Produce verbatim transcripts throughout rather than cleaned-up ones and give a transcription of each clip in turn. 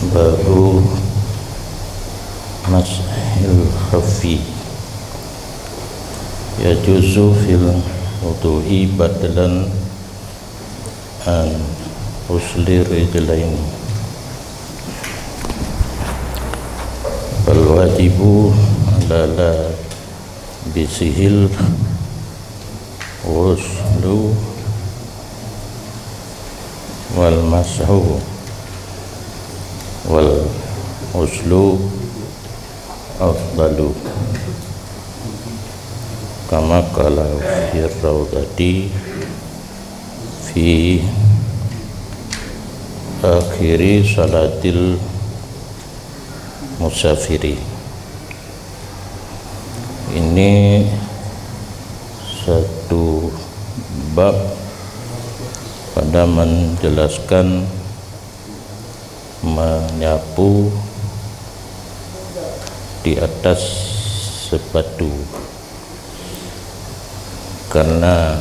Babu mashil khuffi. Yajuzu fil wudu'i badalan an ghusli rijlaini. Fal wajibu ala labisihil ghuslu wal mashu, wal ghuslu afdalu, kama qala fi raudhati fi akhiri salatil musafiri. Ini satu bab pada menjelaskan, menyapu di atas sepatu, karena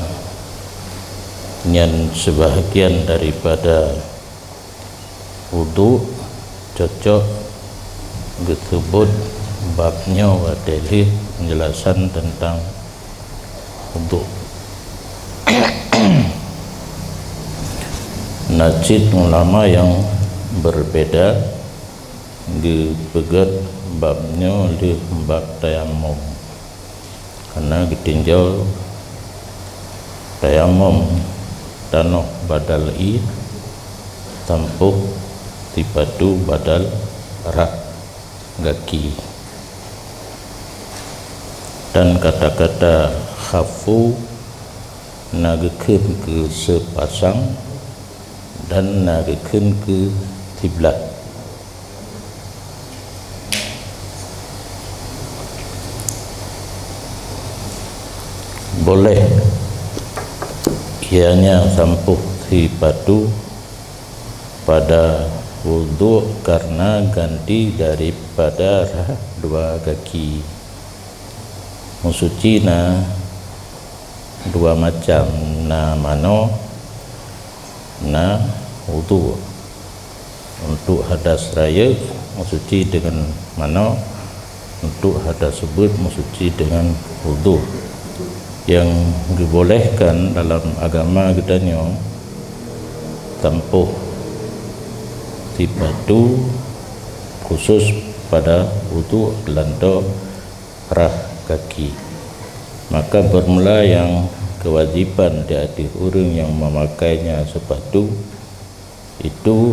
nyan sebahagian daripada wudu. Cocok geuseubut bab nyoe watée lheueh penjelasan tentang wudu. Na cit ulama nyang berbeda geupeugét bab nyoe lheueh bab tayamum, karena geutinjau tayamum tanoh badal ié, sampôh sipatu badal rhah gaki. Dan kata-kata khafu na geukheun keu seupasang dan na geukheun keu siblaih. Boleh ianya sampôh sipatu pada wudu karena ganti daripada rhah dua gaki. Meusuci na dua macam, na manoe, na wudu. Untuk hadas rayeuk meusuci deungon manoe, untuk hadas ubeut meusuci deungon wudu. Nyang geubolehkan dalam agama geutanyoe sampôh sipatu khusus pada wudu geulantoe rhah gaki. Maka bermula nyang kewajiban di ateueh ureuëng nyang memakainya sepatu itu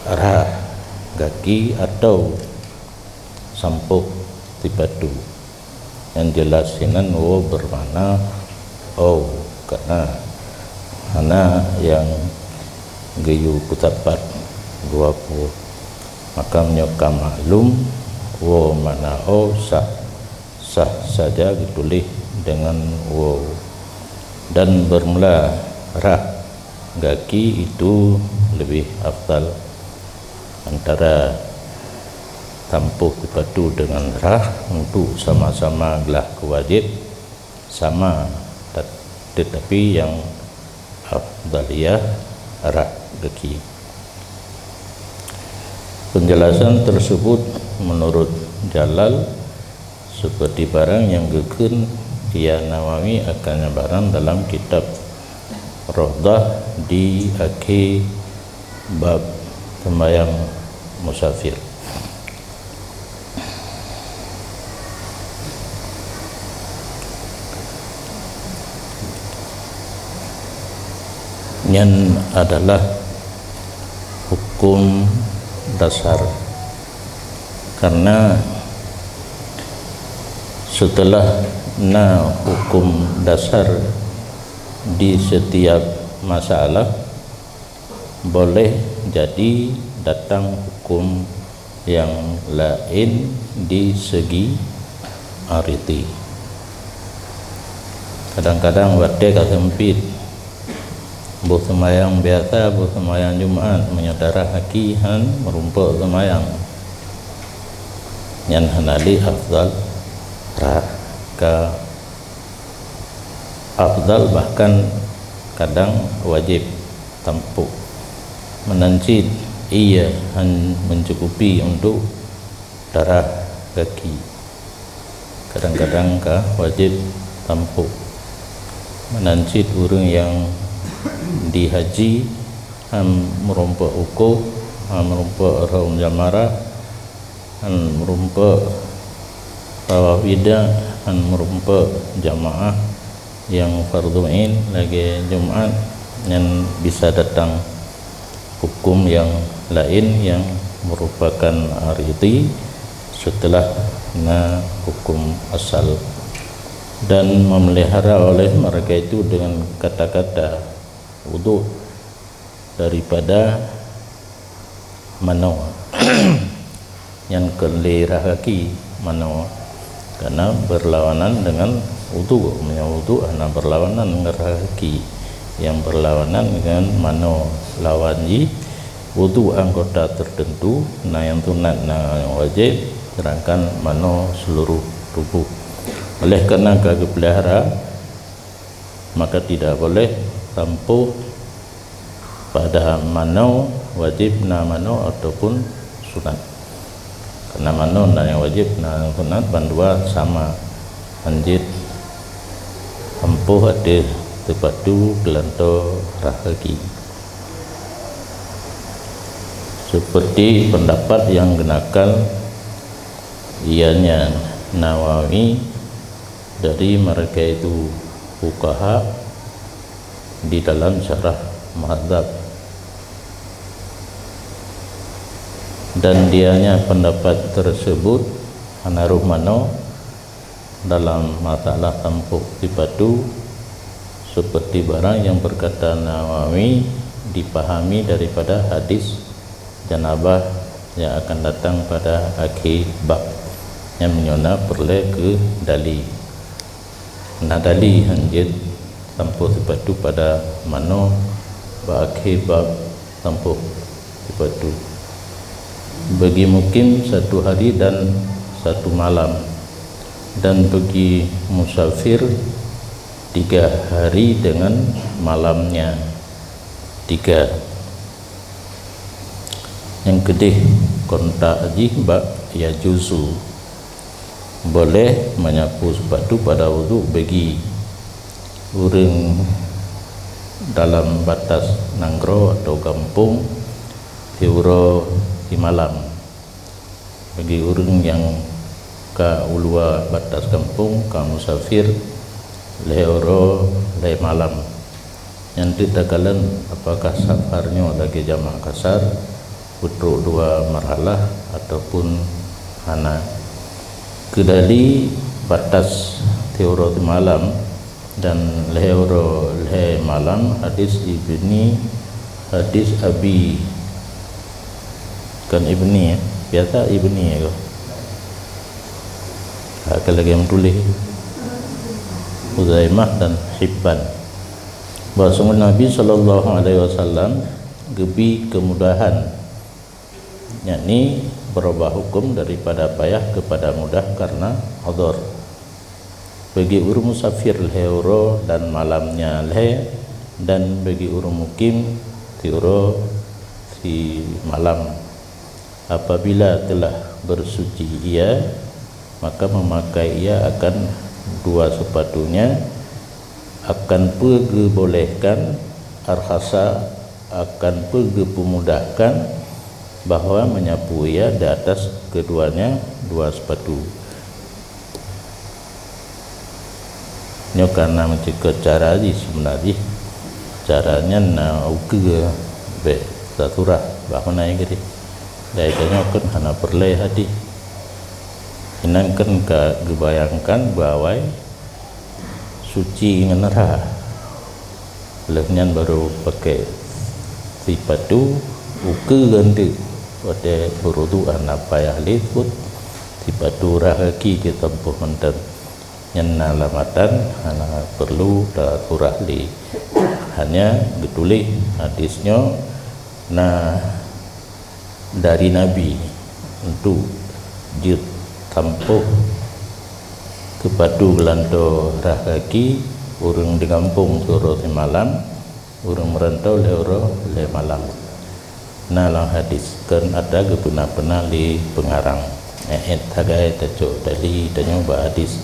rhah gaki atau sampôh sipatu. Nyang jeulaih sinan woe beumakna ôh kana, hana nyang geuyue peusapat dua pue. Maka meunyoe ka maklum woe makna ôh sah, sah saja geutuléh deungon woe dan beureumula rhah gaki itu leubeh afdal antara sampôh sipatu deungon rhah untuk sama-sama glah keu wajéb sama, tet-, tetapi nyang afdaliyah rhah gaki. Penjelasan tersebut menurut Jalal seperti barang nyang geukheun Imam Nawawi akan nyan barang dalam kitab Raudhah di akhé bab sembahyang musafir. Nyan adalah hukum dasar. Karena setelah na hukum dasar di setiap masalah, boleh jadi datang hukum nyang laén di segi arti. Kadang-kadang watée ka seumpit, boh seumayang biasa, boh seumayang Jumat, meunyoe darah aki hán meurumpok seumayang, nyan hana lé afdal rhah ka afdal, bahkan kadang wajéb tampôk. Meunan cit Iya, hán mencukupi untuk tarah gaki. Kadang-kadang ka wajéb tampôh. Meunan cit ureuëng nyang di haji, hán meurumpok wukuf, hán meurumpok rhom jamarah, hán meurumpok tawaf wida, hán meurumpok jamaah nyang fardhu ain lagée Jumat, nyan bisa datang huköm nyang laén nyang meurupakan aridi seuteulah na huköm asal, dan memelihara oleh mereka itu dengan kata-kata udhu daripada manoe. Nyan kon lé rhah gaki manoe, karena berlawanan dengan udhu. Meunyoe udhu hana berlawanan ngon rhah gaki, nyang berlawanan dengan manoe. Lawan jih udhu anggota tertentu, na nyang sunat, na nyang wajéb, sedangkan manoe seluruh tubuh. Oleh karena ka geupeulihara, maka tidak boleh tampôh pada manoe, wajéb na manoe ataupun sunat. Karena manoe na nyang wajéb, na nyang sunat, bandua sama, hán jeuet tampôh ateueh seupatu geulantoe rhah gaki. Seperti pendapat yang genakal, ianya Nawawi, dari mereka itu fuqaha di dalam syarah Muhadzab. Dan dianya pendapat tersebut hana rôh manoe dalam masalah tampôh seupatu, seperti barang yang berkata Nawawi dipahami daripada hadis janabah yang akan datang pada akhé bab. Nyan meunyoe na peureulée keu dali. Na dali hán jeuet tampôh seupatu pada manoe bak akhé bab tampôh seupatu. Bagi mukim satu hari dan satu malam, dan bagi musafir tiga hari dengan malamnya tiga. Nyang keudeh, kontak jih bak yajuzu, boleh meunyapu seupatu pada udhu bagi ureuëng dalam batas nanggroe atau gampông siuroe simalam. Bagi ureuëng nyang ka u luwa batas gampông, ka musafir, lhée uroe lhée malam. Nyan teuk takalon apakah safar nyoe lagée jamak kasar, peutrok dua marhalah, ataupun hana. Keu dali batas siuroe simalam dan lhée uroe lhée malam, hadis Ibni, hadis Abi, kon Ibni, ya? Biasa Ibni, ya, ko? Ka lagée meutuléh Huzaimah dan Hibban. Bahwa sungguh Nabi sallallahu alaihi wasallam geubi kemudahan, yakni berubah hukum daripada payah kepada mudah karena udhur. Bagi ureuëng musafir lhée uroe dan malamnya lhée, dan bagi ureuëng mukim siuroe simalam. Apabila telah bersuci ia, maka memakai ia akan dua sepatunya akan peugeubolehkan, arkhasa, akan peugeupeumudahkan, bahwa menyapu ia di atas keduanya dua sepatu. Nyoe ka na meucukot cara jih seubeuna jih. Cara nyan na ukeue bék tasurah bah meunan keudeh. Dai tanyoe kon hana peureulée hadih. Inan kon ka geubayangkan beuawai suci ngon rhah. Lheueh nyan barô pakai sipatu ukeue geuh teuk. Watée beuruduk hana payah lé peuet sipatu rhah gaki jitampôh mantong. Nyan na lamatan, hana peurlu tasurah lé. Hanya geutuléh hadis nyoe na dari Nabi untuk jeuet tampôh seupatu geulantoe rhah gaki ureuëng di gampông siuroe simalam, ureuëng meurantau lhée uroe lhée malam. Na lam hadis, kheun atra geupeuna-peuna lé peungarang. Ék-ék sagai tacok dali tanyoe bak hadis.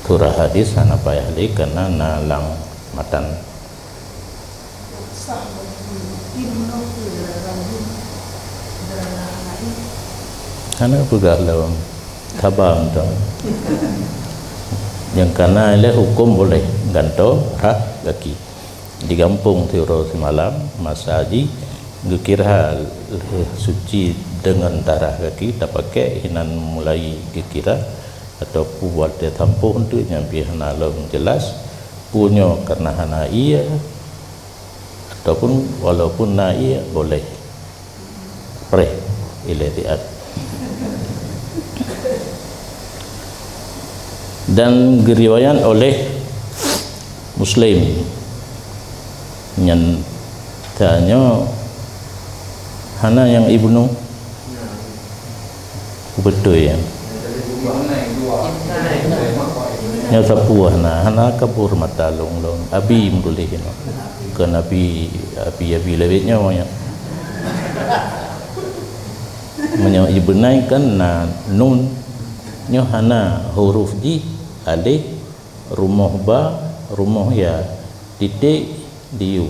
Surah hadis hana payah lé, kana na lam matan. Hana peugah lom. Saba mantong. Nyang kana lé huköm boleh gantoe rhah gaki. Di gampông siuroe simalam, masa jih geukira lheueh suci deungon darah gaki tapakék, hinan mulai geukira, ataupun watée sampôh teuk nyan pih hana lom jeulaih, peue nyoe kareuna hana ié, ataupun walaupun na ié boleh. Preh ilée siat. Dan geuriwayat oleh Muslim. Nyan tanyoe hana nyang Ibnu. Beutôi nyan. Nyoe sapeue hana, hana kabur mata lôn-lôn. Abi meutuléh nyoe. Keu Nabi, Abi, Abi lawét nyoe nyan. Meunyoe Ibnai kan na nun, nyoe hana huruf jih, alif, rumoh ba, rumoh ya, titik, diu.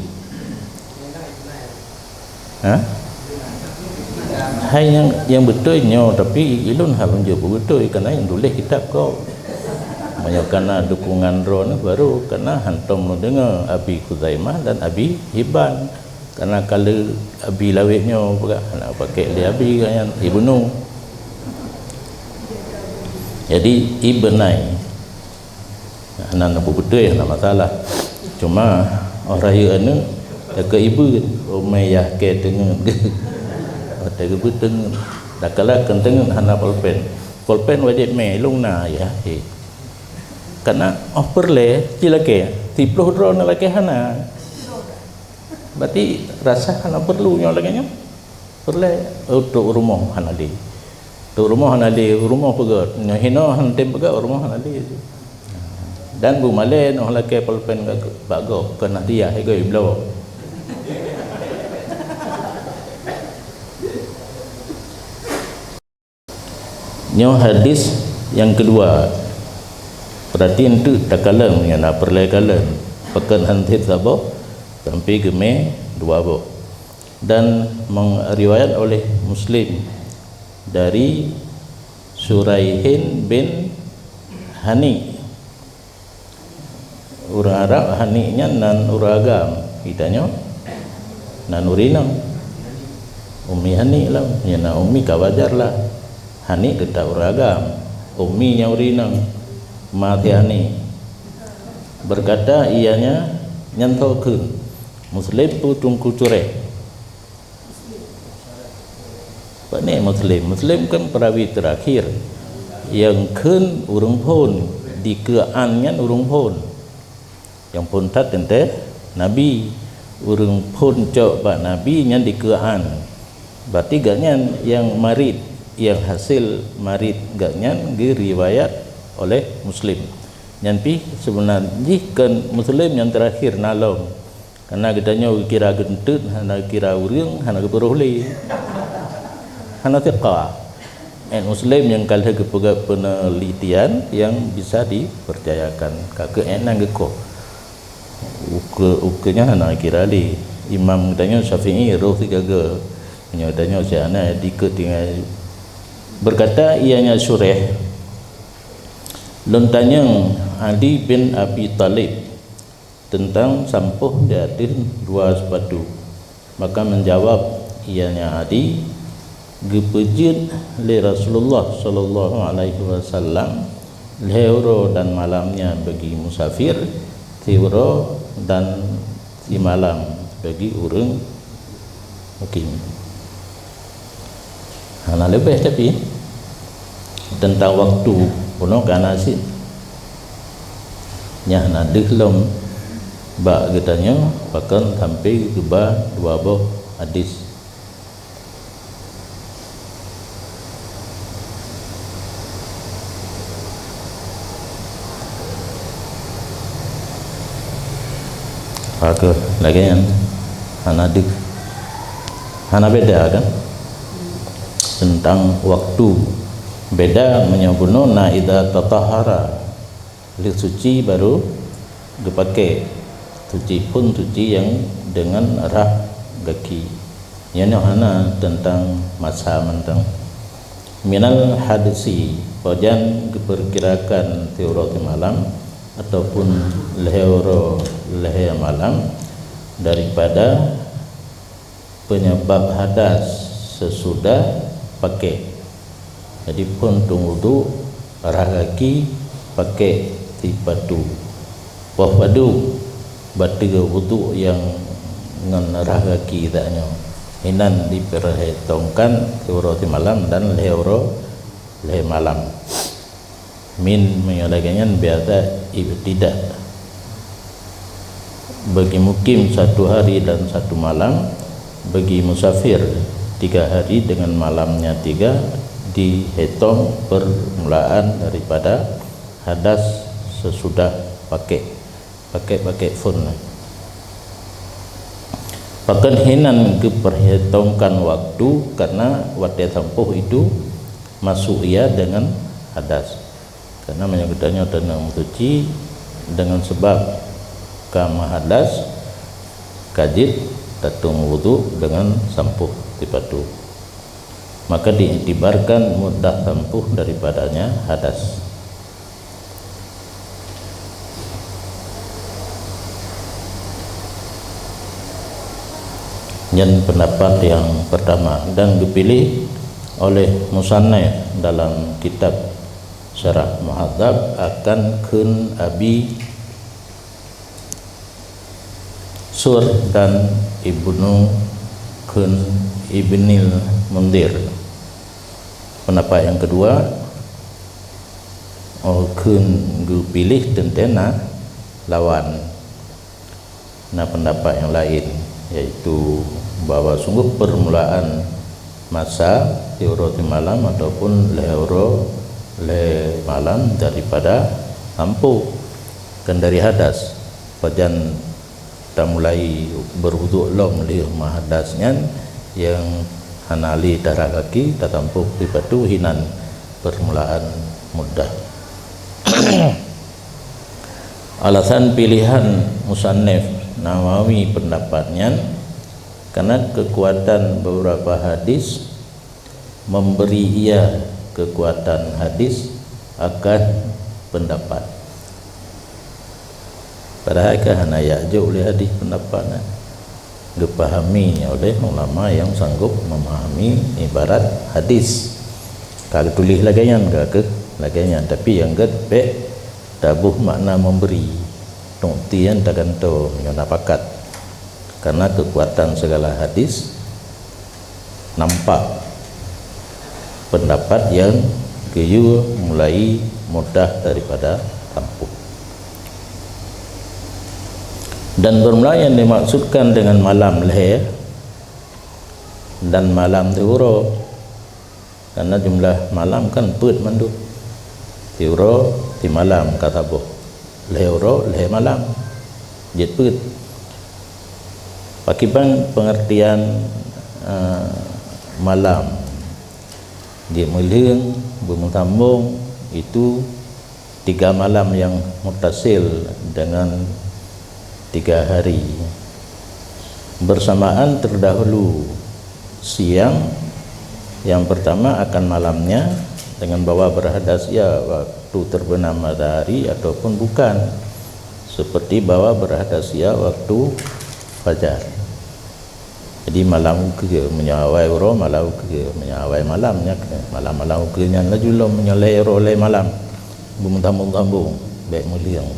Ha? Hai nyang, nyang beutôi nyoe, tapi ilôn hana lôn jaweueb beutôi, kareuna nyang tuléh kitab kok. Meunyoe kana dukungan droeneuh baru, kareuna hantom lôn deungoe Abi Khuzaimah dan Abi Hibban. Kareuna ka lheueh Abi lawét nyoe peugah, hana pakék lé Abi nyan, Ibnu. Jadi, Ibnai. Hana neupeubeutôi, hana masalah. Cuma, oh rayeuk aneuk, takeu ibeuen, oh mé yah kée teungeut. Oh takeu beuteumeut. Dakala keu teungeut hana polpen. Polpen wajéb mé, lôn na yah, eh. Kareuna, oh peureulée, ci lakée, siploh droe na lakée hana. Berarti rasa hana perlu nyoe lagée nyoe. Peureulée, oh, trok rumoh hana lé. Trok rumoh hana lé, rumoh peugét. Nyoe hinoe hana tem peugét, rumoh hana lé. Dan beumalée noh lakée polpen bak gob, keu hadiah, hégoi bloe. Nyoe hadis nyang keudua. Peurati eunteuk takalon nyang na peureulée kalon. Pakon han cit saboh, sampoe geumé dua boh. Dan meuriwayat oleh Muslim dari Suraihin bin Hani. Ureuëng Arab Hani nyan nan ureuëng agam, geutanyoe nan ureuëng inong. Ummi Hani lah, nyang na ummi ka wajar lah. Hani teutap ureuëng agam, ummi nyang ureuëng inong, ma si Hani. Berkata ianya, nyan tho kheun, Muslim peue Teungku Sureh. Pane Muslim? Muslim kan perawi terakhir. Nyang kheun ureuëng phon, dikeue an nyan ureuëng phon. Nyang phon that teuntée Nabi. Ureuëng phon cok bak Nabi nyan dikeue an. Berarti gobnyan nyang marit, nyang hasil marit gobnyan geuriwayat oleh Muslim. Nyan pih seubeuna jih kheun Muslim nyang terakhir na lom. Kareuna geutanyoe geukira geunteuet, hana geukira ureuëng, hana geupeuroh lé. Hana thiqah. Ék Muslim nyang ka lheueh geupeugét peunelitian nyang bisa dipercayakan. Ka keuh ék nan geukoh. Ukeue, ukeue nyan hana geukira lé. Imam geutanyoe Syafi'i roh sigaga. Meunyoe geutanyoe siat na dikeue tinggai. Berkata ianya Sureh, lôn tanyong Ali bin Abi Thalib teuntang sampôh di ateueh dua seupatu. Maka meujaweueb ianya Ali, geupeujeuet lé Rasulullah sallallahu alaihi wasallam lhée uroe dan malamnya bagi musafir, siuroe dan simalam bagi ureuëng mukim. Hana leubeh tapi teuntang waktu bunoe ka na cit. Nyan na deuh lom bak geutanyoe pakon sampoe geuba dua boh hadis. Ka keuh lagée nyan hana deuh. Hana beda kan? Tentang waktu. Beda meunyoe bunoe na idza tatahhara. Lheueh suci baru geupaké. Suci phon suci nyang deungon rhah gaki. Nyan hana tentang masa mantong. Minal hadsi, pajan geupeukirakan siuroe simalam ataupun lhée uroe lhée malam daripada penyebab hadas sesudah paké. Jadi phon tueng wudhu, rhah gaki paké sipatu. Wafadu, bateue wudhu nyang ngon rhah gaki tanyoe. Inan diperhitongkan siuroe simalam dan lhée uroe lhée malam. Min meunyoe lagée nyan biasa ibtidah. Bagi mukim satu hari dan satu malam, bagi musafir tiga hari dengan malamnya tiga, dihitong permulaan daripada hadas sesudah paké. Paké-paké phon. Pakon hinan geupeurhitongkan waktu, karena watée sampôh itu masuk ia dengan hadas. Karena meunyoe geutanyoe tanyoe meusuci dengan sebab ka meuhadas, ka jeuet tatueng wudhu dengan sampôh sipatu. Maka diiktibarkan muddah sampôh daripadanya hadas. Nyan pendapat yang pertama dan geupiléh oleh musannif dalam kitab Syarah Muhadzab akan kheun Abi Sur dan Ibnu kheun Ibnil Mundir. Pendapat yang kedua, oh, kheun geupiléh teuntée na lawan. Na pendapat yang lain, yaitu bahwa sungguh permulaan masa siuroe simalam ataupun lhée uroe lhée malam daripada sampôh, kan dari hadas. Pajan tamulai berwudhu lom lheueh meuhadas nyan nyang hana lé tarhah gaki, tasampôh sipatu hinan permulaan muddah. Alasan pilihan musannif Nawawi pendapat nyan, karena kekuatan beberapa hadis memberi ia kekuatan hadis akan pendapat. Padahai kan hana jak jok lé hadis pendapat nyan. Geupahami oleh ulama nyang sanggob memahami ibarat hadis. Ka geutuléh lagée nyan, ka keuh lagée nyan, tapi nyang gét bék taboh makna memberi. Tukti nyan tagantoe meunyoe na pakat. Karena kekuatan segala hadis nampak pendapat nyang geuyue mulai muddah daripada sampôh. Dan bermula yang dimaksudkan dengan malam lhée dan malam siuroe, karena jumlah malam kan peuet mandum. Siuroe simalam ka saboh, lhée uroe lhée malam, jeuet peuet. Pakriban pengertian, eh, malam? Jeuet meulheueng, beumeusambong, itu tiga malam yang muttasil dengan tiga hari. Bersamaan terdahulu siang yang pertama akan malamnya dengan bahwa berhadas ia waktu terbenam matahari ataupun bukan, seperti bahwa berhadas ia waktu fajar. Jadi malam ukeue, meunyoe awai uroe malam ukeue, meunyoe awai malam nyan keuh, malam-malam ukeue nyan laju lom, meunyoe lhée uroe lhée malam, beumeusambong-sambong, bék meulheueng.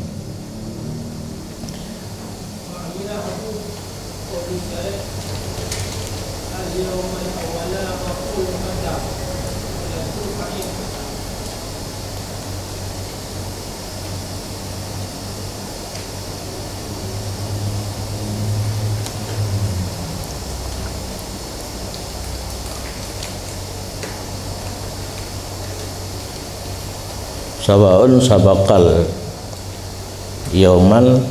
Sawaun sabaqal yaumal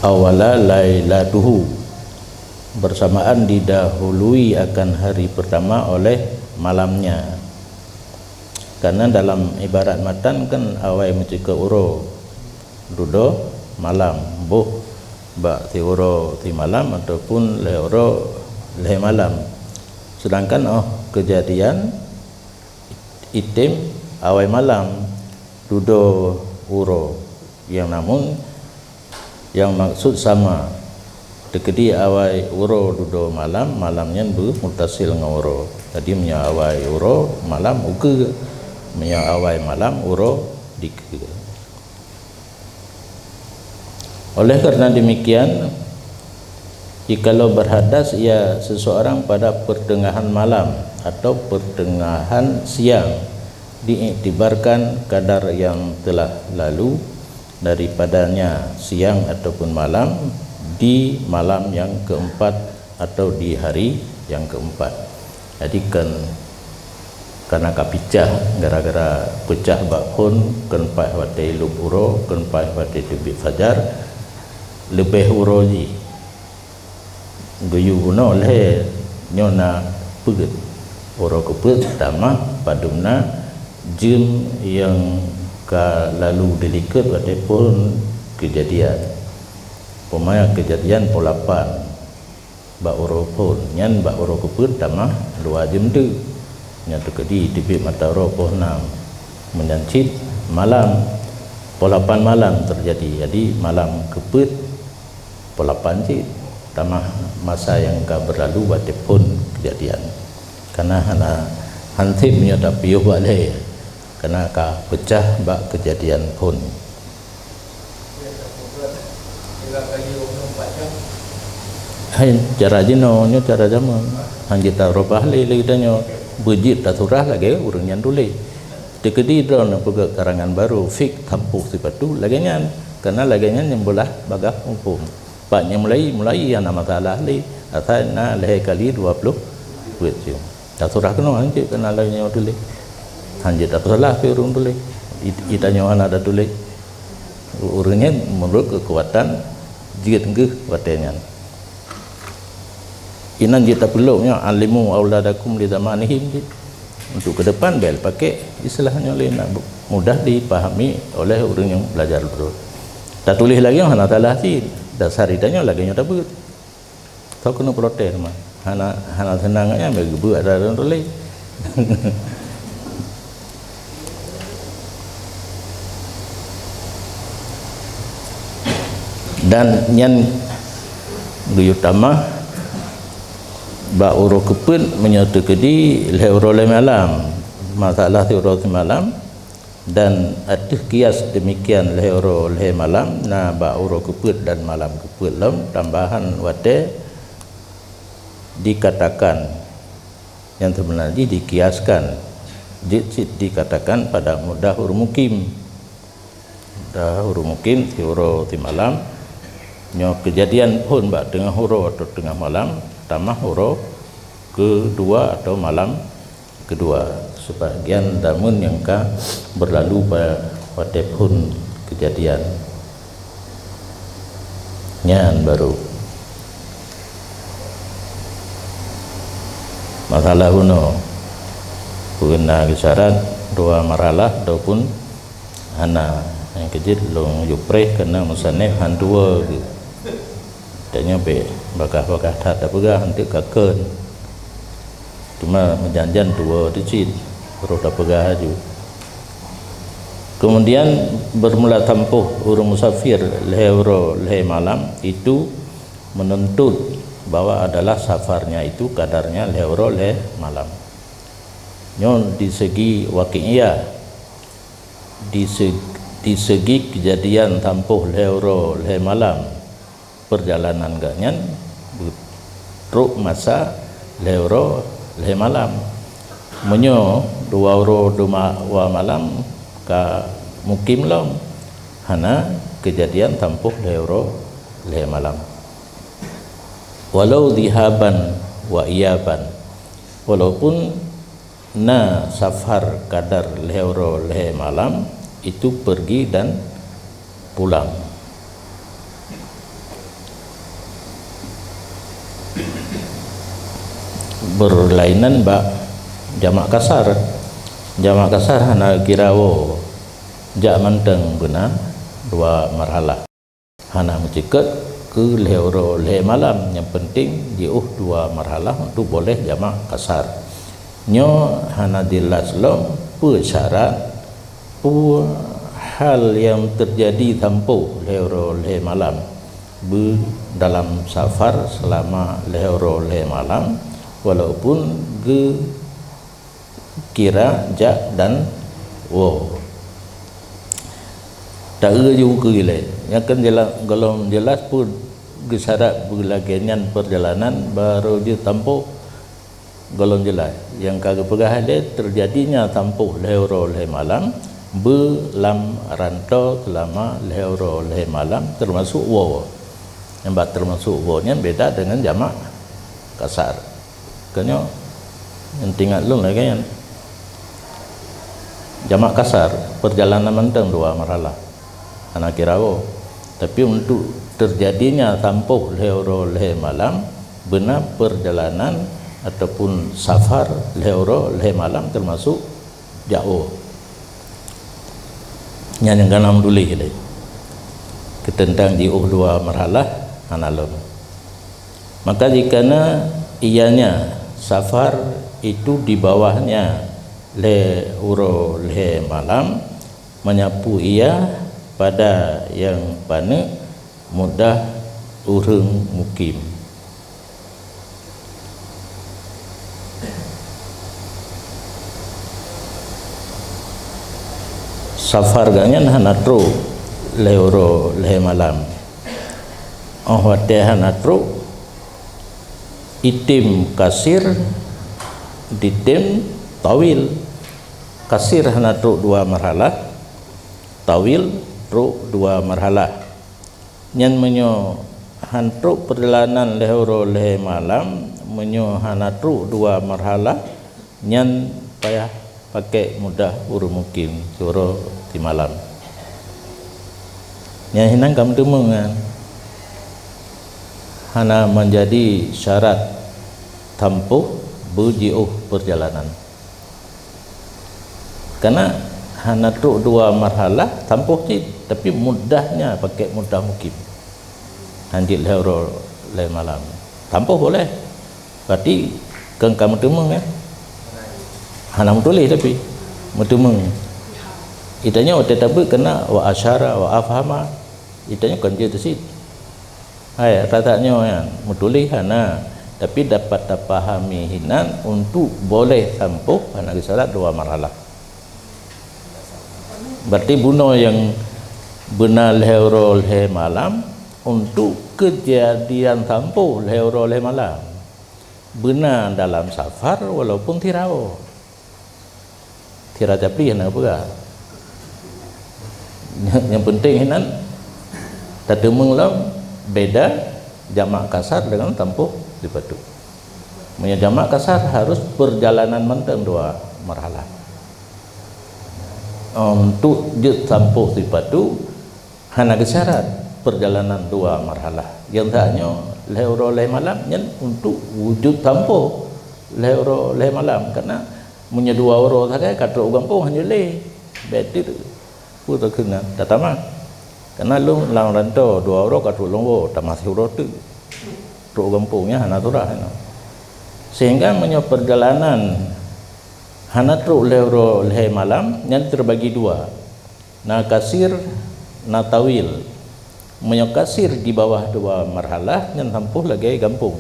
awwala lailatuhu. bersamaan didahului akan hari pertama oleh malamnya. Karena dalam ibarat matan kan awai meucukôp uroe dudoe malam, boh bak siuroe simalam ataupun lhée uroe lhée malam. Sedangkan óh keujadian item awai malam dudoe uroe, nyang namun nyang maksud sama. Teukeudi awai uroe dudoe malam, malam nyan beu mutasil ngon uroe. Jadi meunyoe awai uroe malam ukeue, meunyoe awai malam uroe dikeue. Oleh karena demikian, jikalau berhadas ia seseorang pada pertengahan malam atau pertengahan siang, diiktibarkan kadar yang telah lalu daripadanya siang ataupun malam di malam yang keempat atau di hari yang keempat. Jadi kan, kana ka picah, gara-gara peucah bak phon, kan paih watée lhôb uroe, kan paih watée teubiet fajar, leubeh uroe jih. Geuyue bunoe lhée nyoe na peuet. Uroe keupeuet tamah padum na jeuem nyang ka lalu dilikot watée phon keujadian. Peumaya keujadian poh lapan bak uroe phon, nyan bak uroe keupeuet tamah dua jeuem teuk. Nyan teukeudi teubiet mata uroe poh nam. Meunyan cit malam, poh lapan malam teujadi. Jadi malam keupeuet poh lapan cit tamah masa nyang ka beurlalu watée phon keujadian. Kana hana hanseb meunyoe tapiôh bak lhée, kana ka peucah bak keujadian phon. Hai, cara jinoe nyoe cara jameun. Hanjeuet tarubah lé, lé geutanyoe. Beujeuet tasurah lagée ureuëng nyan tuléh. Teukeudi droeneuh peugét karangan barô, fik tampuh sipatu lagée nyan. Kana lagée nyan nyang beulah bagaih muphom. Pat nyang mulai, mulai hana masalah lé. Asai na lhée kali dua ploh buet siuem. Tasurah keunoe hanjeuet kana lagée nyoe tuléh. Hanjeuet tapeusala pih ureuëng tuléh. It-, itanyoe hana tatuléh. Ureuëng nyan meunurot keukuatan jeuet geuh watée nyan. Inan jeuet tapeulok nyoe, "Alimu auladakum li zamanihim," jih. Untuk ke depan, bel pakai istilah nyoe lé, nak mudah dipahami oleh ureuëng nyang belajar beutôi. Tatuléh lagée nyoe hana salah cit, dasar itanyoe lagée nyoe tabeuet. Tho keuneuk protes teuma. Hana, hana seunang nyan bagi beuet ada ureuëng tuléh. Dan nyan geuyue tamah bak uroe keupeuet meunyoe teukeudi lhée uroe lhée malam. Masalah siuroe simalam, dan ateueh kias demikian lhée uroe lhée malam na bak uroe keupeuet dan malam keupeuet lom tambahan watée dikatakan, nyang seubeuna jih dikiaskan, jeuet cit dikatakan pada mudah ureuëng mukim. Mudah ureuëng mukim siuroe simalam, nyoe keujadian phon bak teungoh uroe atau teungoh malam, tamah uroe keudua atau malam keudua, sebahagian zameun nyang ka beurlalu pa-, watée phon keujadian nyan barô. Masalah bunoe, peue na geusyarat dua marhalah ataupun hana. Nyang keujeuet lôn yue preh keuneuk musannif han tuwoe geuh. Tanyoe bék bagaih-bagaih that tapeugah, hanteuk ka kheun. Teuma meujan-jan tuwoe teuh cit, roh tapeugah laju. Keumudian, beurmula tampoh ureuëng musafir lhée uroe lhée malam itu menuntut bahwa adalah safarnya itu kadarnya lhée uroe lhée malam. Nyoe di segi waqi'iyah, di se-, di segi keujadian tampoh lhée uroe lhée malam, peurjalanan geuhnyan beutrok masa lhée uroe lhée malam. Meunyoe dua uroe dua ma-, dua malam ka mukim lom, hana keujadian tampoh lhée uroe lhée malam. Walau zihaban wa iyaban, walaupun na safar kadar lhée uroe lhée malam, itu pergi dan pulang. Beurlainan bak jamak kasar. Jamak kasar hana kira woe, jak mantong beuna dua marhalah. Hana meuceukeut keu lhée uroe lhée malam, nyang peunteng jiôh dua marhalah untuk boleh jamak kasar. Nyoe hana jeulaih lom peue syarat, peue hal nyang teujadi sampôh lhée uroe lhée malam beu dalam safar seulama lhée uroe lhée malam, walaupun geu kira jak dan woe. Taeu ju keu ilée. Nyang kan jeula-, gohlom jeulaih peue geusyarat beu lagée nyan peurjalanan barô jeuet sampôh gohlom jeulaih. Nyang ka geupeugah ilée teujadinya sampôh lhée uroe lhée malam beu lam ranto seulama lhée uroe lhée malam teumasok woe. Nyang bak teumasok woe nyan beda deungon jamak kasar. Keu nyoe, ingat lôn lagée nyan. Jamak kasar, peurjalanan mantong dua marhalah. Hana kira woe. Tapi untuk teujadinya sampôh lhée uroe lhée malam, beuna peurjalanan ataupun safar lhée uroe lhée malam teumasok jak woe. Nyan nyang ka na meutuléh lé. Keu teuntang jiôh dua marhalah hana lom. Maka jikana ianya safar itu di bawahnya lhée uroe lhée malam, meunyapu ia pada nyang paneuk mudah ureuëng mukim. Safar geuh nyan hana trok lhée uroe lhée malam. Óh watée hana trok, item kasir, ditem tawil. Kasir hana trok dua marhalah, tawil trok dua marhalah. Nyan meunyoe han trok peurjalanan lhée uroe lhée malam, meunyoe hana trok dua marhalah, nyan payah pakék mudah ureuëng mukim siuroe simalam. Nyan hinan ka meuteumé nyan hana meujadi syarat tampôh beujiôh peurjalanan. Kana hana trok dua marhalah tampôh cit, tapi mudahnya pakék mudah mukim. Hanjeuet lhée uroe lhée malam. Tampôh boleh. Berarti kan ka meuteumé, ya? Hana meutuléh tapi meuteumé. Itanyoe watée tabeuet keunan wa asyara wa afhama. Itanyoe kan jeuet teusit. Hai, rata nyoe nyan meutuléh hana, tapi dapat tapahami hinan untuk boleh tampôh hana geusyarat dua marhalah. Berarti bunoe nyang beuna lhée uroe lhée malam untuk keujadian tampôh lhée uroe lhée malam. Beuna dalam safar walaupun tirawo. Tira tapi hana peugah. Nyang penting hinan tateumeung lom beda jamak kasar dengan tampôh sipatu. Meunyoe jamak kasar harus peurjalanan mantong dua marhalah. Untuk jeuet tampôh sipatu hana geusyarat peurjalanan dua marhalah. Nyang that nyoe lhée uroe lhée malam nyan untuk wujud tampôh lhée uroe lhée malam. Karena meunyoe dua uroe sagai ka trok u gampông hana lé. Bék teuk peue takheun na tatamah. Karena lôn lam rantô dua uroe ka trok lôn woe, tamah siuroe teuk. Trok u gampông nyan hana surah nyoe. Sehingga meunyoe peurjalanan hana trok lhée uroe lhée malam, nyan teubagi dua. Na kasir, na tawil. Meunyoe kasir di bawah dua marhalah, nyan tampôh lagée gampông.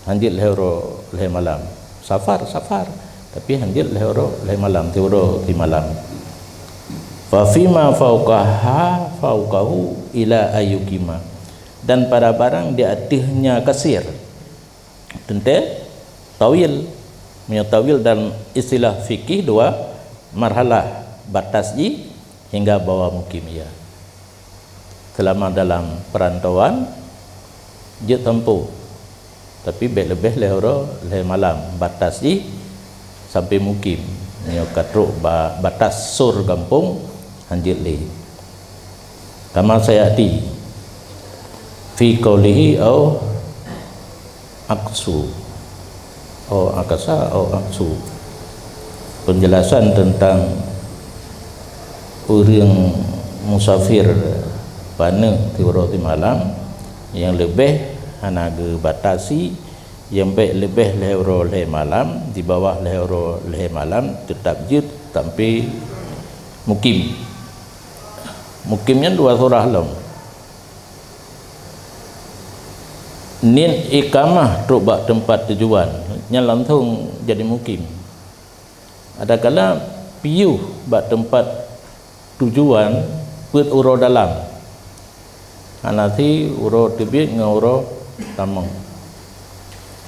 Hanjeuet lhée uroe lhée malam. Safar, safar. Tapi hanjeuet lhée uroe lhée malam, siuroe simalam. Fa fima fauqaha fauqahu ila ayyukima. Dan pada barang di ateuehnya kasir. Teuntée tawil. Meunyoe tawil dalam istilah fikih dua marhalah, batas jih hingga bahwa mukim ia. Seulama dalam peurantauan jeuet tampôh, tapi bék leubeh lhée uroe lhée malam, batas jih sampai mukim. Meunyoe ka trok ba-, batas sur gampông, hanjeuet lé. Kama sayati fi qaulihi au aksu. Au akasa au aksu. Penjelasan tentang ureuëng musafir paneuk siuroe simalam, nyang leubeh hana geubatasi, nyang bék leubeh lhée uroe lhée malam, di bawah lhée uroe lhée malam, teutap jeuet sampai mukim. Mukim nyan dua surah lom. Niet ikamah trok bak teumpat tujuan, nyan langsong jadi mukim. Adakala piôh bak teumpat tujuan peuet uroe dalam, hana si uroe teubiet ngon uroe tamong.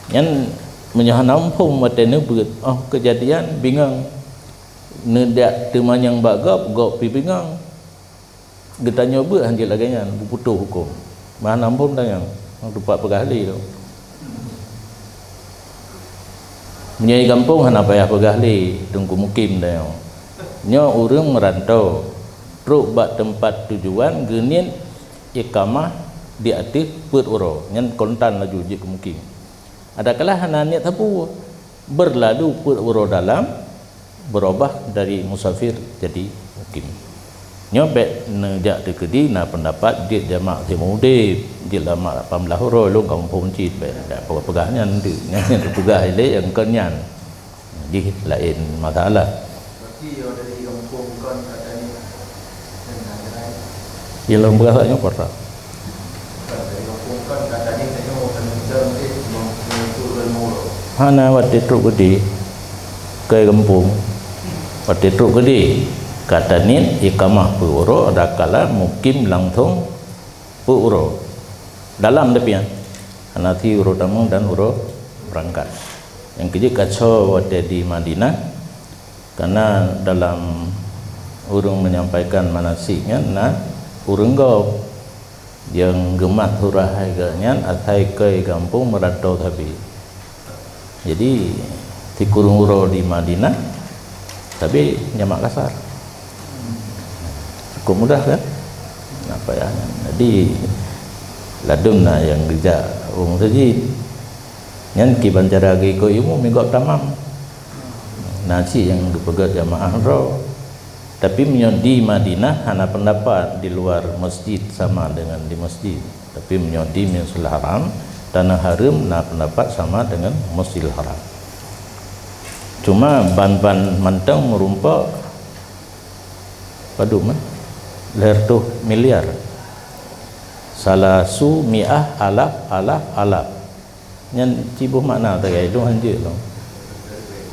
Nyan meunyoe hana muphom watée neubeuet, óh keujadian bingong, neudak teumanyong bak gob, gob pih bingong. Geutanyoe beuet hanjeuet lagée nyan, beuputôh huköm. Bah na muphom tanyong, ngon teumpat peugah lé tu. Meunyoe gampông hana payah peugah lé, teungku mukim tanyong. Nyoe ureuëng meuranto, trok bak teumpat tujuan geuniet ikamah di ateueh peuet uroe, nyan kontan laju jeuet keu mukim. Adakala hana niet sapeue, beurlalu peuet uroe dalam, beurubah dari musafir jadi mukim. Nyoe bék neujak teukeudi na peundapat jeuet jamak simude, jeuet jamak lapan blaih uroe lôn ka muphom cit, bék, bék peugah-peugah nyan deuh. Nyan peugah ilée nyang kon nyan. Jih laén masalah. Berarti yang dari gampông kon katanya. Yang dalam bahasa nyoe kota. Hana watée trok keudeh, keu gampông. Watée trok keudeh, ka taniet ikamah peuet uroe, adakala mukim langsong peuet uroe. Dalam tapi nyan, hana si uroe tamong dan uroe beurangkat. Nyang keujeuet kaco watée di Madinah, karena dalam ureuëng menyampaikan manasik nyan na ureuëng gob. Nyang geumat hura hai geuh nyan asai keu gampông meuranto sabe. Jadi, sikureueng uroe di Madinah, sabe jamak kasar. Cukup mudah kan? Nah, payah nyan. Jadi, ladum na nyang geujak u meuseujid. Nyan kiban cara geuikot ilmu migop tamam. Na cit nyang geupeugét jamaah droe. Tapi meunyoe di Madinah hana peundapat di luar masjid sama dengan di masjid. Tapi meunyoe di Masjidil Haram, tanah hareuem na peundapat sama dengan Masjidil Haram. Cuma ban-ban mantong meurumpok padum, eh? Lhée reutôh miliar. Salasu miah alaf, alaf, alaf. Nyan siboh makna sagai, lôn hanjeuet lôn.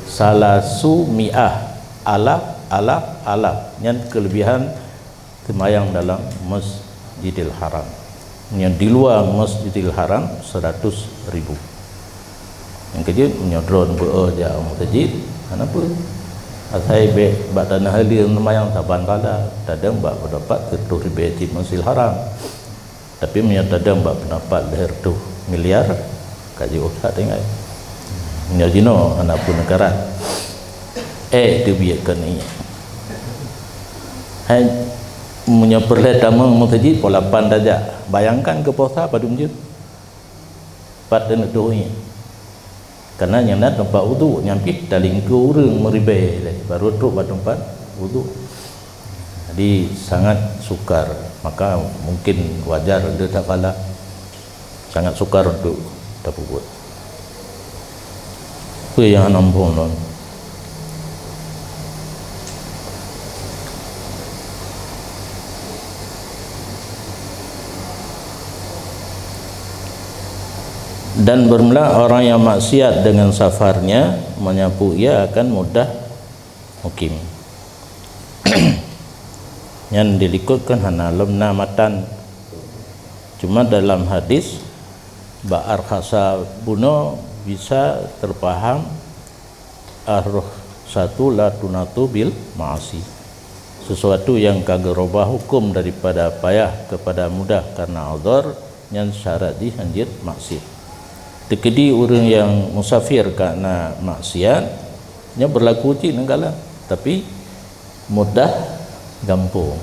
Salasu miah alaf, alaf, alaf. Nyan keulebihan seumayang dalam Masjidil Haram. Nyan di luwa Masjidil Haram seratus ribu. Nyang keujeuet, meunyoe droe beu-o jak u meuseujid, hana peue. Asai bék bak tanah haleue seumayang saban salah, tadong bak peundapat seratus ribée cit Masjidil Haram. Tapi meunyoe tadong bak peundapat lhée reutôh miliar, ka jiôh that tinggai. Meunyoe jinoe hana peue neukarat, ék teubiet keu nyan. Hai, meunyoe peureulée tamong meuseujid, pukon lapan tajak. Bayangkan keu posa padum jeuet. Pat teuneuk tuho nyan. Karena nyang na teumpat udhu, nyan pih talingkue ureuëng meuribée lé, baru trok bak teumpat udhu. Jadi, sangat sukar. Maka, mungkin wajar dia tak kalah. Sangat sukar untuk tapeubuet. Peue nyang hana muphom lom? Dan bermula orang yang maksiat dengan safarnya menyapu ia akan mudah mukim. Nyan dilikot kan hana lom na matan. Cuma dalam hadis, bak arkhasa bunoe bisa terpaham, arkhasatu la tunatu bil ma'asi. Sesuatu yang ka geurubah hukum daripada payah kepada mudah karena udhur, nyan syarat jih hanjeuet maksiat. Teukeudi ureuëng nyang musafir ka na maksiat, nyan beurlaku cit neugala, tapi mudah gampông.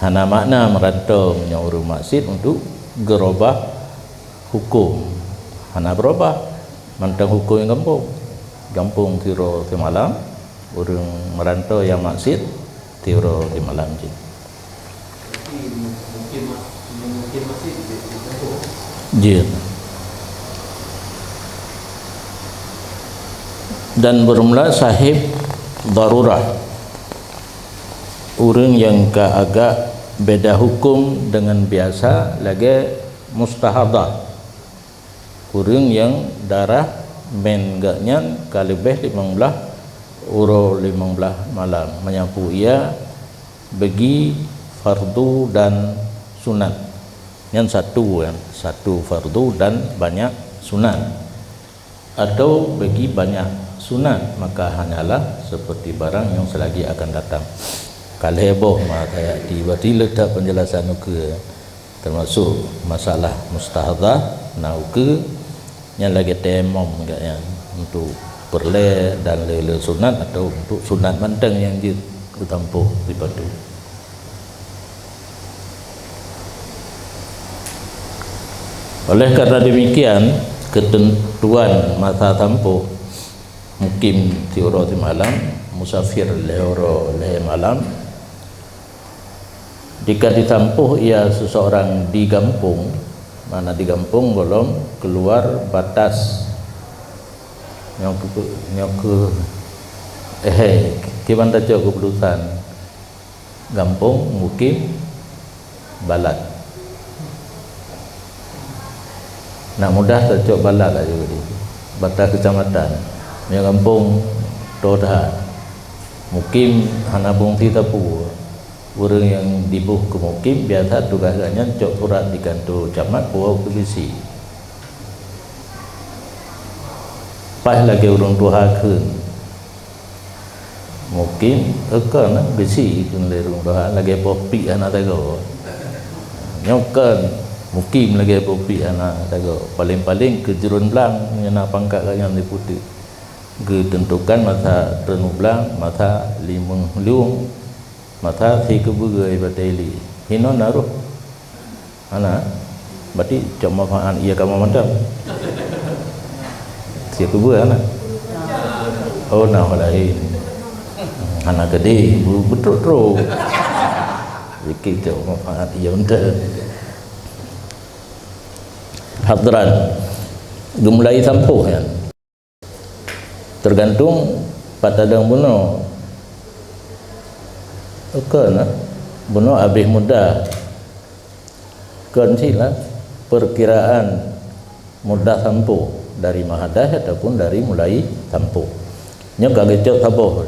Hana makna meuranto meunyoe ureuëng maksiat untuk geurubah hukum. Hana beurubah. Mantong huköm gampông. Gampông tiroe timalam, ureuëng meuranto nyang mak cit tiroe timalam cit. Jeuet. Dan beureulah sahib darurah, ureuëng nyang ka agak beda huköm deungon biasa, lagée mustahadhah, ureuëng nyang darah mén geuh nyan ka leubeh limong blaih uroe limong blaih malam, meunyapu ia bagi fardu dan sunat. Nyan satu, kan, satu fardu dan banyak sunat. Atau bagi banyak sunat, maka hanyalah seperti barang nyang selagi akan datang. Ka lhée boh ma kayati, berarti letak penjelasan ukeue, termasuk masalah mustahadhah, na ukeue, nyan lagée tayamum geuh nyan, untuk peureulée dan le-le sunat atau untuk sunat mantong nyang jeuet geutampoh sipatu. Oleh karena demikian, ketentuan masa tampoh, mukim tiroe timalam, musafir lhée uroe lhée malam, jika ditampoh ia seseorang di gampông, makna di gampông gohlom keuluar batas nyoe keu, nyoe keu, eh, kiban tacok keuputusan gampông, mukim, balad. Nak mudah tacok balad laju di batas kecamatan. Meunyoe gampông, toh that. Mukim hana fungsi sapeue. Ureuëng nyang diboh keu mukim biasa tugaih geuh nyan cok surat di kantô camat, puwoe keu bisi. Paih lagée ureuëng tuha kheun. Mukim, eh, kon, bisi kheun lé ureuëng tuha, lagée boh piek hana tagoe. Nyoe kon, mukim lagée boh piek hana tagoe. Paléng-paléng keu jeureuen blang, nyang na pangkat geuh nyan diputéh. Geuteuntukan masa treun u blang, masa limong lueng, masa sikeubeue batée li. Hinoe na roh. Hana. Berarti cok manfaat ia kamoe mantong. Sikeubeue hana. Oh, na laén. Hana keudeh, bu-, beutrok-trok. Sikit cok manfaat ia mantong. Hadran. Geumulai tampoh nyan. Teugantung pat tadong bunoe. Kon, bunoe habéh mudah. Kon cit lah perkiraan mudah tampoh dari mahadaih ataupun dari mulai tampoh. Nyoe ka geucok saboh.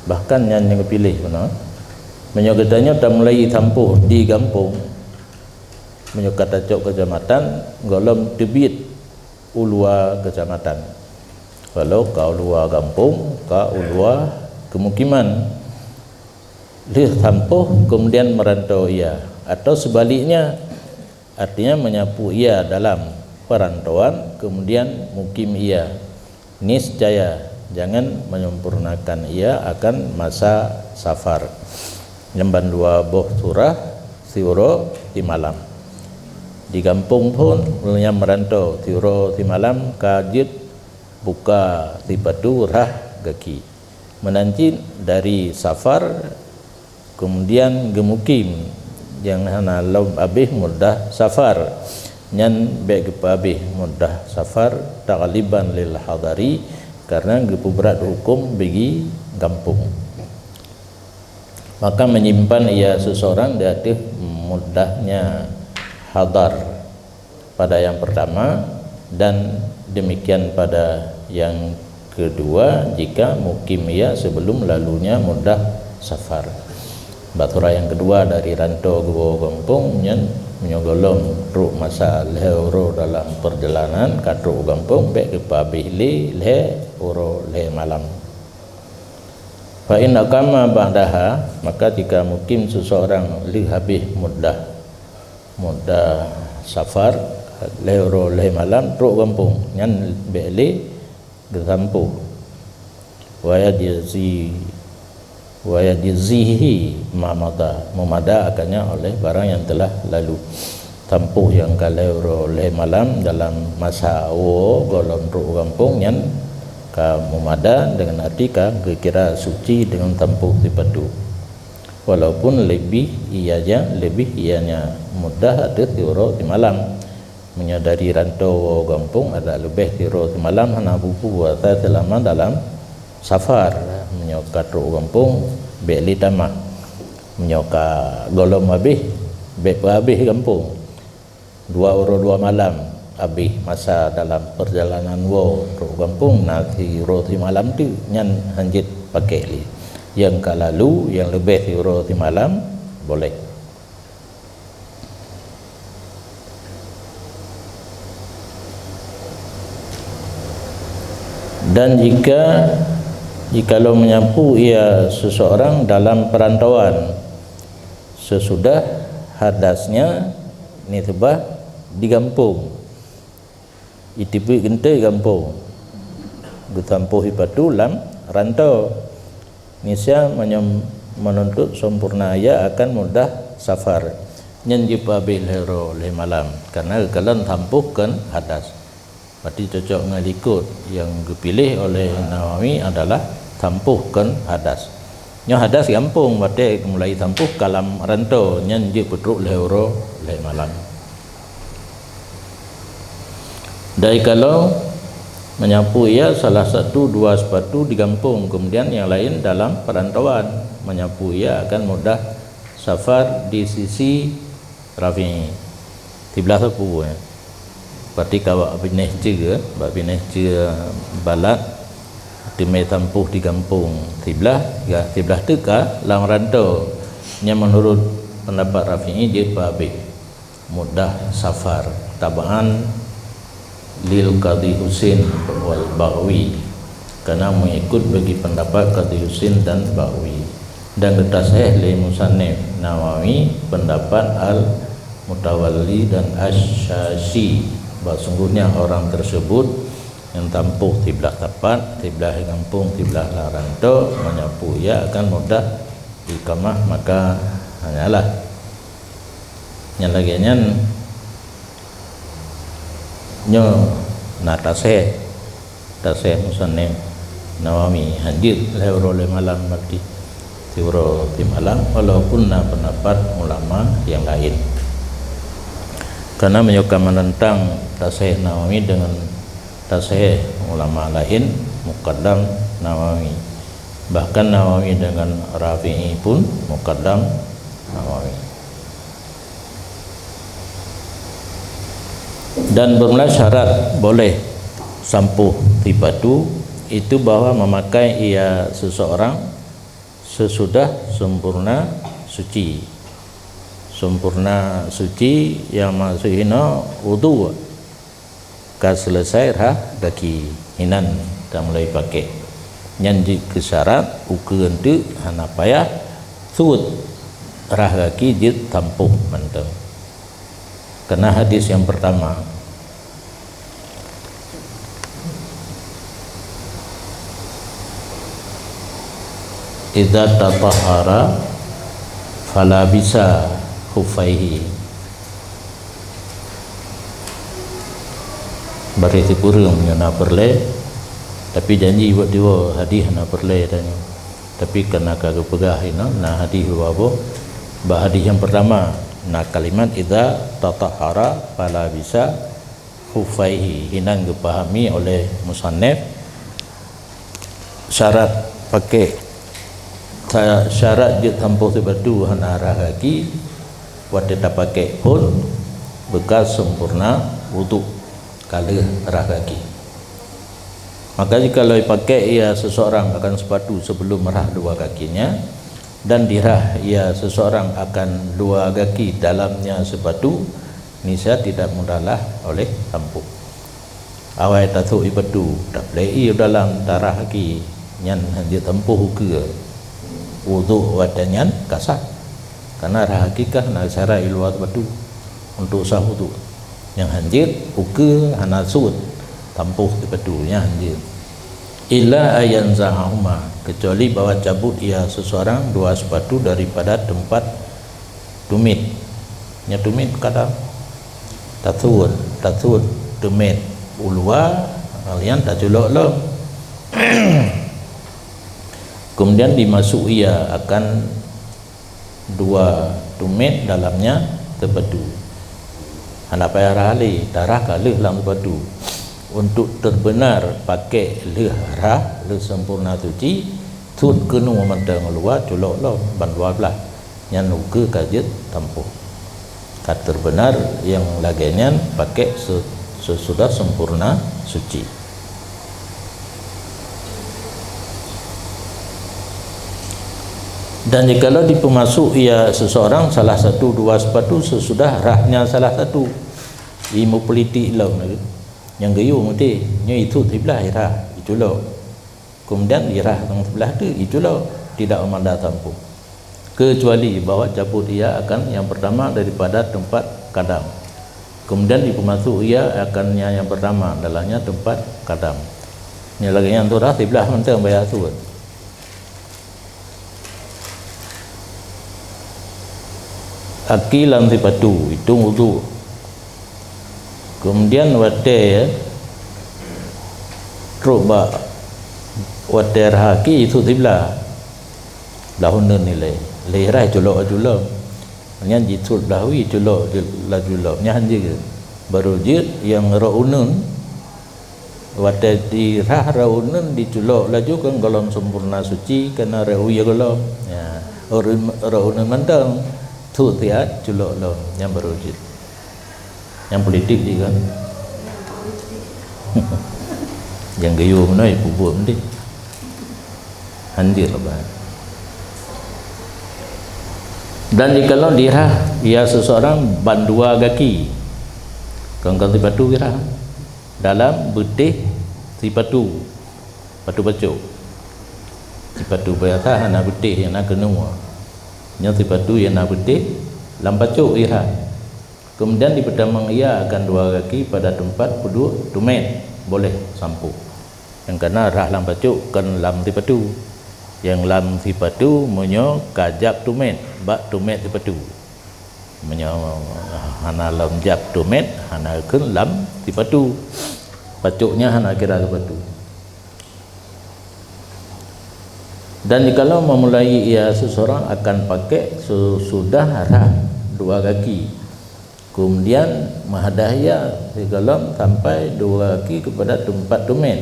Bahkan nyan nyang geupiléh bunoe. Meunyoe geutanyoe tamulai tampoh di gampông, meunyoe ka tacok keucamatan, gohlom teubiet u luwa keucamatan. Walau ka u luwa gampông, ka u luwa keumukiman. Lheueh tampoh keumudian meuranto ia, atau seubaliknya, artinya meunyapu ia dalam peurantoan, keumudian mukim ia, niscaya jangan menyempurnakan ia akan masa safar. Nyan ban dua boh surah, siuroe simalam. Di gampông phon, ureuëng nyang meuranto siuroe simalam ka jeuet buka sipatu rhah gaki. Meunan cit dari safar, keumudian geumukim nyang hana lom habéh muddah safar, nyan bék geupeuhabéh muddah safar taghliban lil hadari, karena geupeubrat huköm bagi gampông. Maka menyimpan ia seseorang di ateueh muddahnya hadar pada yang pertama, dan demikian pada yang kedua jika mukim ia sebelum lalunya muddah safar. Bak surah nyang keudua dari ranto geuwoe gampông nyan, meunyoe gohlom trok masa lhée uroe dalam peurjalanan ka trok u gampông, bék geupeuhabéh lé lhée uroe lhée malam. Fa in aqama ba'daha, maka jika mukim seseorang lheueh habéh muddah, muddah safar, lhée uroe lhée malam trok gampông, nyan bék lé geutampoh. Wa yajzi, wa yajzihi ma madha, meumada akannya oleh barang yang telah lalu. Tampoh nyang ka lhèe uroe lhèe malam dalam masa woe gohlom trok u gampông nyan ka meumada, deungon arti ka geukira suci deungon tampoh sipatu. Walaupun leubeh ianya, leubeh ianya mudah ateueh siuroe simalam. Meunyoe dari rantô woe gampông adak leubeh siuroe simalam hana bubu asai seulama dalam safar. Meunyoe ka trok u gampông, bèk lé tamah. Meunyoe ka gohlom habéh, bèk peuhabéh gampông. Dua uroe dua malam habéh masa dalam peurjalanan woe trok u gampông na siuroe simalam teuk, nyan hanjeuet pakék lé. Nyang ka lalu, nyang leubeh siuroe simalam, boleh. Dan jika, jikalau menyapu ia seseorang dalam perantauan, sesudah hadasnya nisbah di gampông, iteubiet geuntée gampông, geutampoh sipatu lam rantô. Nisya meunyoe meununtut sempurna ia akan mudah safar, nyan jipeuhabéh lhèe uroe lhèe malam, karena geukalon tampoh kon hadas. Berarti cocok ngon likot nyang geupiléh oleh Nawawi adalah tampoh kon hadas. Nyoe hadas gampông, watée mulai tampoh ka lam rantô, nyan jeuet peutrok lhèe uroe lhèe malam. Dari kalau menyapu ia salah satu dua sepatu di gampông, kemudian yang lain dalam perantauan, menyapu ia akan mudah safar di sisi Rafi'i. Siblah sapu, ya. Berarti ka bak binéh ceue, bak binéh ceue balat, teumé tampoh di gampông siblah, ya, siblah teuka lam rantô. Nyan menurut pendapat Rafi'i jeuet peuhabéh. Mudah safar, tabaan lil Qadhi Husin wal Baghawi, karena mengikut bagi pendapat Qadhi Husin dan Baghawi, dan geutasahih lé musannif Nawawi pendapat Al-Mutawalli dan Asy-Syashi, bahwa sungguhnya orang tersebut yang tampoh siblah tapat, siblah gampông, siblah lam rantô, menyapu ia akan mudah iqamah, maka hanyalah Nyang lagée nyan nyoe na tasahih, tasahih musannif Nawawi, hanjeuet lhée uroe lhée malam, berarti siuroe simalam, walaupun na pendapat ulama nyang laén. Karena meunyoe ka meunentang tasahih Nawawi deungon tasahih ulama laén, muqaddam Nawawi. Bahkan Nawawi deungon Rafi'i pun muqaddam Nawawi. Dan bermula syarat boleh sampoh sipatu itu bahwa memakai ia seseorang sesudah sempurna suci. Sempurna suci nyang maksud hinoe udhu ka selesai rhah gaki, hinan ka mulai pakék. Nyan jeuet keu syarat ukeue teuk hana payah suet rhah gaki, jeuet tampoh mantong. Keunan hadis nyang peurtama, "Idza tatahhara falabisa khuffaihi." Bareh sikureueng nyoe na peureulée, tapi janji buet diwoe hadis na peureulée tanyoe. Tapi kana ka geupeugah inoe na hadis dua boh. Bak hadis nyang peurtama na kalimat, "Idza tatahhara falabisa khuffaihi." Hinan geupahami oleh musannif syarat pakék, sa-, syarat jeuet sampoh sipatu hana rhah gaki watée tapakék phon beukah sempurna udhu, ka lheueh rhah gaki. Maka jikalau pakék ia seseorang akan sepatu sebelum rhah dua gakinya, dan dirhah ia seseorang akan dua gaki dalamnya sepatu, niscaya tidak mudahlah oleh tampoh. Awai tasok sipatu, taplei ie dalam, tarhah gaki, nyan hanjeuet tampoh ukeue. Udhu watée nyan ka sah, karena rhah gaki ka na syarat i luwa sipatu untuk sah udhu. Nyang hanjeuet ukeue hana suet tampoh sipatu, nyan hanjeuet. Illa ayanza'ahuma, kecuali bahwa cabut ia seseorang dua sepatu daripada tempat tumit. Nyan tumit kadang Tathut, tathut teumèt u luwa, nyan taculok lom. Kemudian dimasuk ia akan dua teumèt dalamnya sipatu. Hana payah rhah lé, tarhah ka lheueh lam sipatu. Untuk terbenar pakèk lheueh rhah, lheueh sempurna suci, thut keunoe mantong u luwa, culok lom ban dua blah. Nyan ukeue ka jeuet tampoh. Ka terbenar nyang lagèe nyan pakèk se-, sesudah sempurna suci. Dan jikalau dipeumasuk ia seseorang salah satu dua sepatu sesudah rhahnya salah satu, i meupolitik lom lagèe nyang geuyue meuti, nyoe ithut siblah irhah, iculok. Kemudian irhah nyang siblah tu iculok, tidak memada tampoh. Kecuali bahwa cabut ia akan yang pertama daripada tempat kadam. Kemudian dipeumasuk ia akan yang, yang pertama dalamnya tempat kadam. Nyan lagèe nyan tu dah siblah mantong baya thut. Aki lam sipatu, itong udhu. Kemudian watèe trok bak, watèe rhah aki ithut siblah. Blah uneun ilèe. Lheueh rhah culok laju lom. Nyan jithut blah wie culok laju lom. Nyan jeuet. Barô jeuet nyang rot uneun. Watèe dirhah rot uneun diculok laju kan gohlom sempurna suci, kana rot wie gohlom. Ya, rot uneun mantong. Thut siat culok lom. Nyan barô jeuet. Nyang politik di kan. Nyang geuyue meunoe peubuet meundi. Hanjeuet leubeh. Dan jikalau dirhah ia seseorang bandua gaki, kon-kon sipatu irhah, dalam beutéh sipatu, patu pacok. Sipatu biasa hana beutéh, nyang na keunoe. Nyoe sipatu nyang na beutéh, lam pacok irhah. Kemudian dipeutamong ia akan dua gaki pada tempat peuduek teumèt, boleh sampoh. Nyang kana rhah lam pacok kon lam sipatu. Nyang lam sipatu meunyoe ka jak teumèt, bak teumèt sipatu. Meunyoe hana lam jak teumèt, hana kheun lam sipatu. Pacok nyan hana kira sipatu. Dan jikalau memulai ia seseorang akan pakèk sesudah rhah dua gaki, kemudian meuhadah ia sigohlom sampai dua gaki kepada tempat teumèt,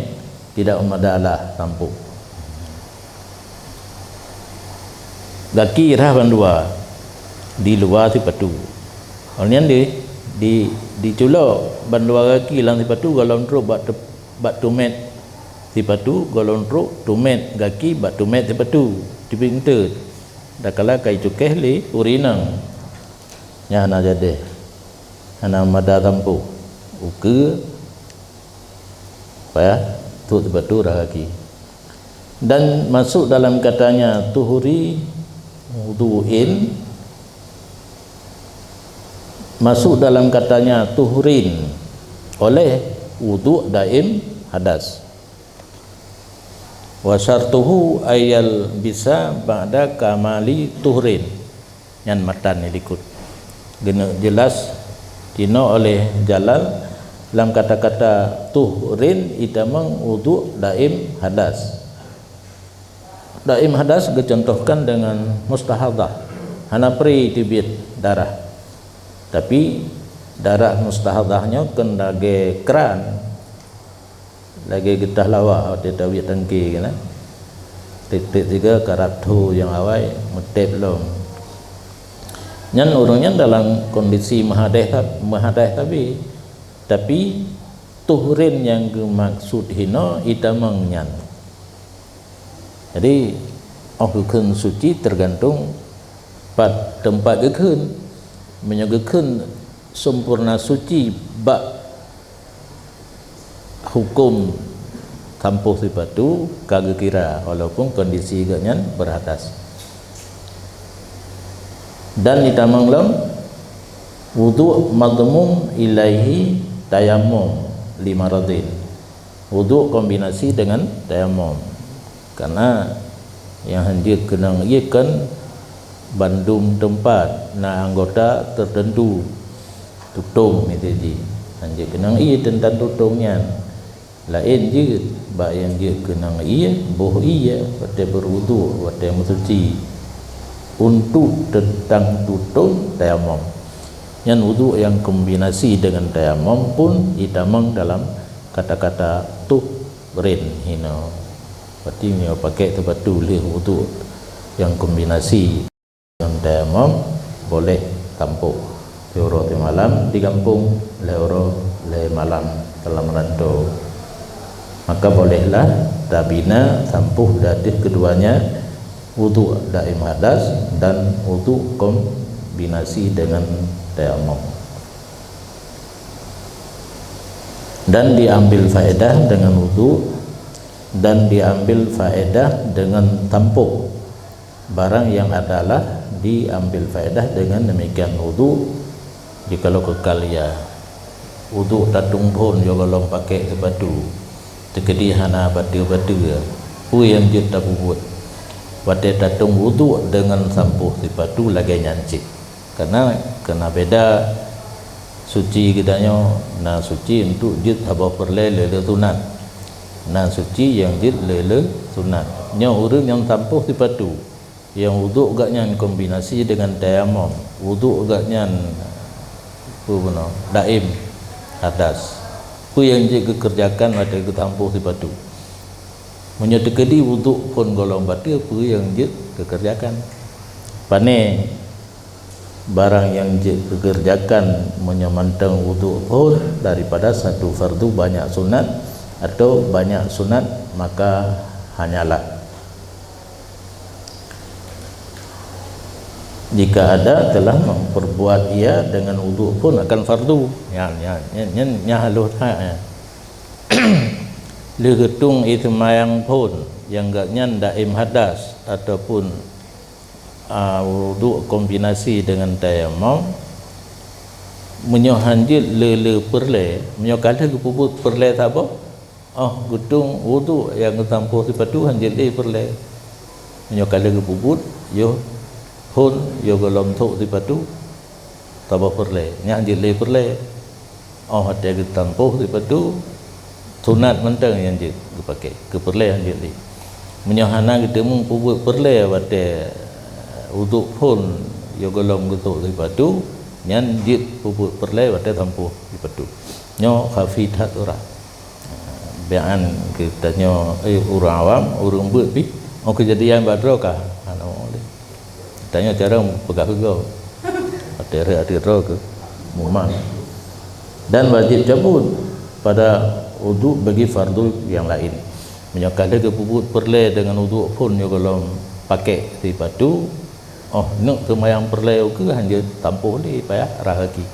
tidak memada lah tampoh. Gaki rhah bandua di luwa sipatu. Awak nyan di, di, diculok bandua gaki lam sipatu gohlom trok bak te-, bak teumèt sipatu, gohlom trok teumèt gaki bak teumèt sipatu. Tipi enteuk. Dakala ka icukéh lé ureueng inong. Nyan hana jadeh. Hana mada tampoh. Ukeue, payah thot sipatu rhah gaki. Dan masuk dalam katanya tuhuri wudu'in, masuk dalam katanya tuhurin oleh wudhu daim hadas. Wa syartuhu ayyal bisa ba'da kamali tuhrin. Nyan matan nyang likot. Geuneuk jeulaih jinoe oleh Jalal lam kata-kata tuhrin itamong wudhu daim hadas. Daim hadas geucontohkan deungon mustahadhah, hana pri teubiet darah. Tapi darah mustahadhah nyoe kon lagèe kran, lagèe geutah lawa watèe tawiet tangke keunan. Tiep-tiep sigoe karab tho nyang awai meutép lom. Nyan ureueng nyan dalam kondisi meuhadeh, meuhadeh sabe. Tapi tuhrin nyang geumaksud hinoe itamong nyan. Jadi, óh geukheun suci teugantung pat teumpat geukheun. Meunyoe geukheun sempurna suci bak huköm tampoh sipatu ka geukira, walaupun kondisi geuh nyan beurhadas. Dan itamong lom wudhu madhmum ilaihi tayamum li maradhin. Wudhu kombinasi deungon tayamum. Karena nyang hanjeuet keunong ié kon bandum teumpat na anggota teuteuntu. tutong miseue jih. Hanjeuet keunong ié teuntang tutong nyan. Laén jeuet bak nyang jeuet keunong ié, boh ié watée beuwudhu, watée meusuci. Untuk teuntang tutong tayamom. Nyan wudhu nyang kombinasi deungon tayamom pun jitamong dalam kata-kata tuhrin hinoe. Berarti nyoe pakai seupatu lheueh wudhu nyang kombinasi. Ngon tayamom boleh tampoh. Siuroe simalam di gampông, lhée uroe lhée malam dalam rantô. Maka bolehlah tabina tampoh di ateueh keduanya, wudhu daim hadas dan wudhu kombinasi dengan tayamom. Dan diambil faedah dengan wudhu, dan diambil faedah dengan tampoh. Barang yang adalah diambil faedah dengan demikian wudhu, jikalau kekal ia. Wudhu tatong phon yoh gohlom pakai seupatu, teukeudi hana bateue-bateue, peue nyang jeuet tapeubuet? Watée tatong wudhu deungon tampoh seupatu lagée nyan cit. Karena, karena beda suci geutanyoe, na suci untuk jeuet saboh peureulée lé-lé sunat. Na suci nyang jeuet lé-lé sunat. Nyoe ureuëng nyang tampoh seupatu, nyang wudhu gobnyan kombinasi deungon tayamom, wudhu gobnyan, peue bunoe, daim hadas. Peue nyang jeuet geukeureujakan watée geutampoh seupatu? Meunyoe teukeudi wudhu phon gohlom bateue, peue nyang jeuet geukeureujakan? Pané barang nyang jeuet geukeureujakan meunyoe mantong wudhu phon daripada satu fardu banyak sunat atau banyak sunat, maka hanyalah jika ada telah memperbuat ia dengan wudhu phon akan fardu. Nyan, nyan, nyan, nyan, nyan halôh that, nyan. Lheueh geutong ie seumayang phon nyang gobnyan daim hadas ataupun, a, wudhu kombinasi dengan tayamom, meunyoe hanjeuet lé-lé peureulée, meunyoe ka lheueh geupeubuet peureulée saboh, óh geutong wudhu nyang geutampoh seupatu hanjeuet lé peureulée. Meunyoe ka lheueh geupeubuet, yoh phon, yoh gohlom thok seupatu, saboh peureulée, nyan jeuet lé peureulée. Óh watée geutampoh seupatu, sunat mantong nyang jeuet geupakai, keu peureulée hanjeuet lé. Meunyoe hana geuteumeung peubuet peureulée watée wudhu phon yoh gohlom geuthok seupatu, nyan jeuet peubuet peureulée watée tampoh seupatu. Nyoe khafi that urat. Biaan geutanyoe, eh, ureuëng awam, ureuëng beuet pih, óh keujadian bak droe ka hana ulée. Tanyoe cara peugah keu gob. Até rhot até droe keu muman. Dan wajéb cabut pada wudhu bagi fardu nyang laén. Meunyoe ka lheueh geupeubuet peureulée deungon wudhu phon yoh gohlom pakai seupatu, óh neuk seumayang peureulée ukeue hanjeuet tampoh lé payah rhah gaki.